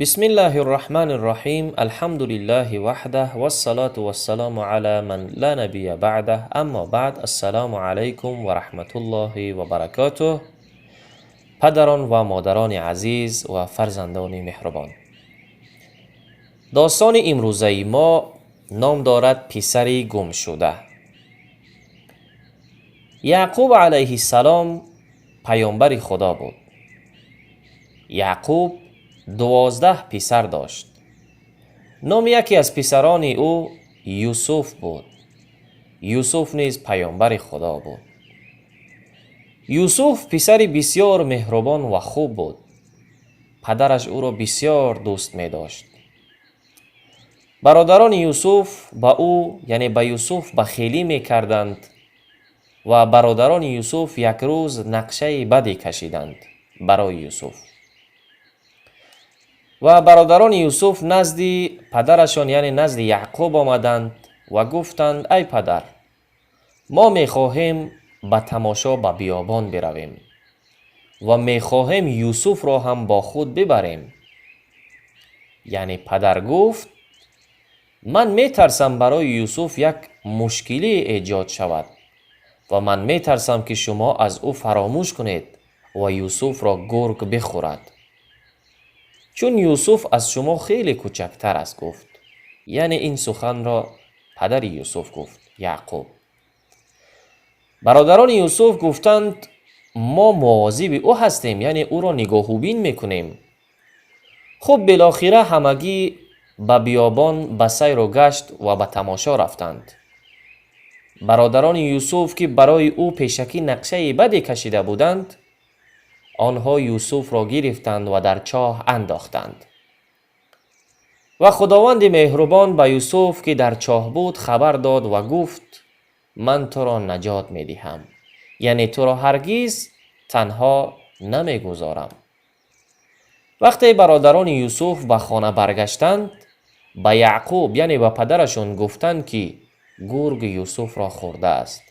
Бисмиллаҳи рраҳмани рраҳим. Алҳамдулиллаҳи ваҳдаҳ, вассалату вассаламу ала ман ла набия баъдаҳ. Аммо баъд, ассалому алайкум ва раҳматуллоҳи ва баракотуҳ. Падарон ва модарони азиз ва фарзандони меҳрубон, достони имрӯзаи мо ном дорад «Писари гумшуда». Яъқуб алайҳиссалом паёмбари Худо буд. Яъқуб 12 писар дошт. Номи яке аз писарони ӯ Юсуф буд. Юсуф низ паёмбари Худо буд. Юсуф писари бисёр меҳрубон ва хуб буд. Падараш ӯро бисёр дӯст медошт. Бародарони Юсуф ба ӯ, яъне ба Юсуф, бахелӣ мекарданд ва бародарони Юсуф як рӯз нақшаи баде кашиданд барои Юсуф ва бародарони Юсуф назди падарашон, яъне назди Яъқуб омаданд ва гуфтанд: «Ай падар, мо мехоҳем ба тамошо ба биёбон биравем ва мехоҳем Юсуфро ҳам бо худ бибарем». Яъне падар гуфт: «Ман метарсам, барои Юсуф як мушкилӣ эҷод шавад ва ман метарсам, ки шумо аз ӯ фаромӯш кунед ва Юсуфро гург бихӯрад, чун Юсуф аз шумо хеле кӯчактар аст», гуфт. Яъне ин суханро падари Юсуф гуфт, Яъқуб. Бародарони Юсуф гуфтанд: «Мо мувозиби ӯ ҳастем, яъне ӯро нигоҳубин мекунем». Хуб, билохира ҳамагӣ ба биёбон ба сайру гашт ва ба тамошо рафтанд. Бародарони Юсуф, ки барои ӯ пешакӣ нақшаи баде кашида буданд, онҳо Юсуфро гирифтанд ва дар чоҳ андохтанд. Ва Худованди меҳрубон ба Юсуф, ки дар чоҳ буд, хабар дод ва гуфт: «Ман туро наҷот медиҳам, яъне туро ҳаргиз танҳо намегузорам». Вақте бародарони Юсуф ба хона баргаштанд, ба Яъқуб, яъне ба падарашон, гуфтанд, ки гург Юсуфро хӯрдааст,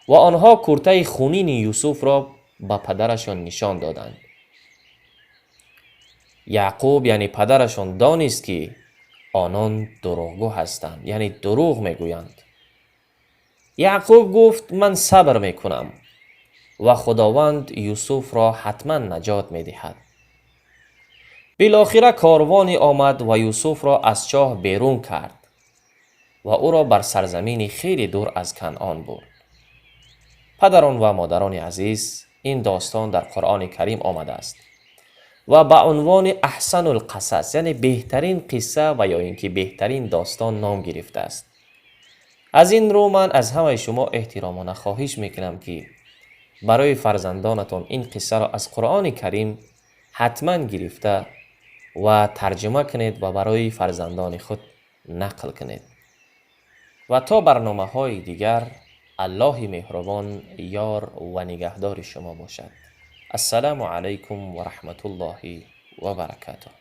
ва онҳо куртаи хунини Юсуфро ба падарашон нишон доданд. Яъқуб, яъне падарашон, донист, ки онон дурӯғгӯ ҳастанд, яъне дурӯғ мегӯянд. Яъқуб гуфт: «Ман сабр мекунам ва Худованд Юсуфро ҳатман наҷот медиҳад». Билохира корвоне омад ва Юсуфро аз чоҳ берун кард ва ӯро бар сарзамини хеле дур аз Канъон бурд. Падарон ва модарони азиз, ин достон дар Қуръони Карим омадааст ва ба унвони аҳсанулқасас, яъне беҳтарин қисса ва ё ин ки беҳтарин достон ном гирифтааст. Аз ин рӯ ман аз ҳамаи шумо эҳтиромона хоҳиш мекунам, ки барои фарзандонатон ин қиссаро аз Қуръони Карим ҳатман гирифта ва тарҷума кунед ва барои фарзандони худ нақл кунед. Ва то барномаҳои дигар Аллоҳи меҳрубон ёр ва нигаҳдори шумо бошад. Ассалому алайкум ва раҳматуллоҳи ва баракатуҳ.